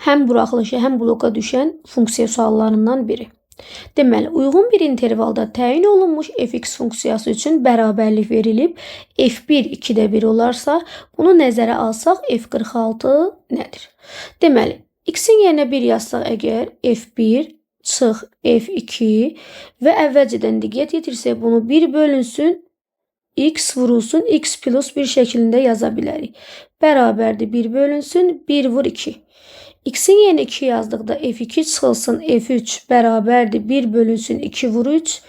Həm buraxılışa, həm bloka düşən funksiya suallarından biri. Deməli, uyğun bir intervalda təyin olunmuş fx funksiyası üçün bərabərlik verilib. F1 2-də 1 olarsa, bunu nəzərə alsaq f46 nədir? Deməli, x-in yerinə 1 yazsaq əgər f1 çıx f2 və əvvəlcədən diqqət yetirsək bunu 1 bölünsün x vurulsun x plus 1 şəklində yaza bilərik. Bərabərdir 1 bölünsün 1 vur 2. X-in yerinə 2 yazdıqda f2 çıxılsın f3 bərabərdir 1 bölünsün 2 vur 3.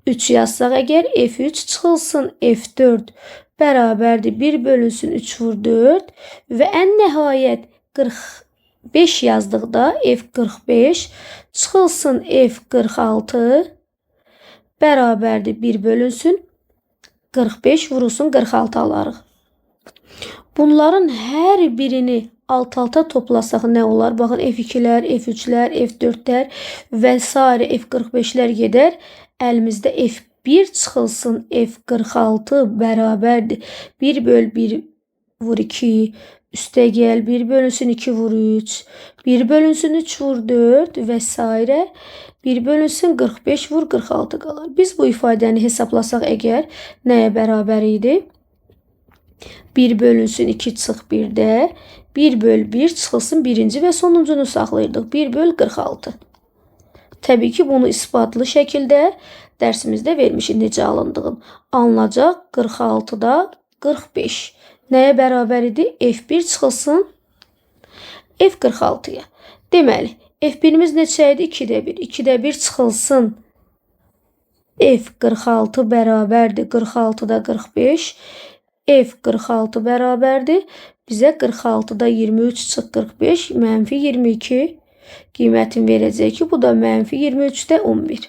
3 yazsaq əgər f3 çıxılsın f4 bərabərdir 1 bölünsün 3 vur 4 və ən nəhayət 45 yazdıqda f45 çıxılsın f46 bərabərdir 1 bölünsün 45 vurulsun 46 alarıq. Bunların hər birini alt-alta toplasaq nə olar? Baxın F2-lər, F3-lər, F4-lər və sairə F45-lər gedər. Əlimizdə F1 çıxılsın F46 bərabərdir 1 böl 1 vur 2 üstə gəl 1 bölünsün 2 vur 3 1 bölünsün 3 vur 4 və sairə 1 bölünsün 45 vur 46 qalar. Biz bu ifadəni hesablasaq əgər nəyə bərabər idi? 1 bölünsün 2 çıx 1-də 1 böl 1 çıxılsın birinci və sonuncunu saxlayırdıq. 1 böl 46. Təbii ki, bunu isbatlı şəkildə dərsimizdə vermişik necə alındığını. Alınacaq 46-da 45. Nəyə bərabər idi? F1 çıxılsın F46-ya. Deməli, F1-imiz neçə idi? 2-də 1. 2-də 1 çıxılsın F46 bərabərdir 46-da 45. F46 bərabərdir. Bizə 46-da 23 çıx 45 mənfi 22 qiymətini verəcək ki, bu da mənfi 23-də 11.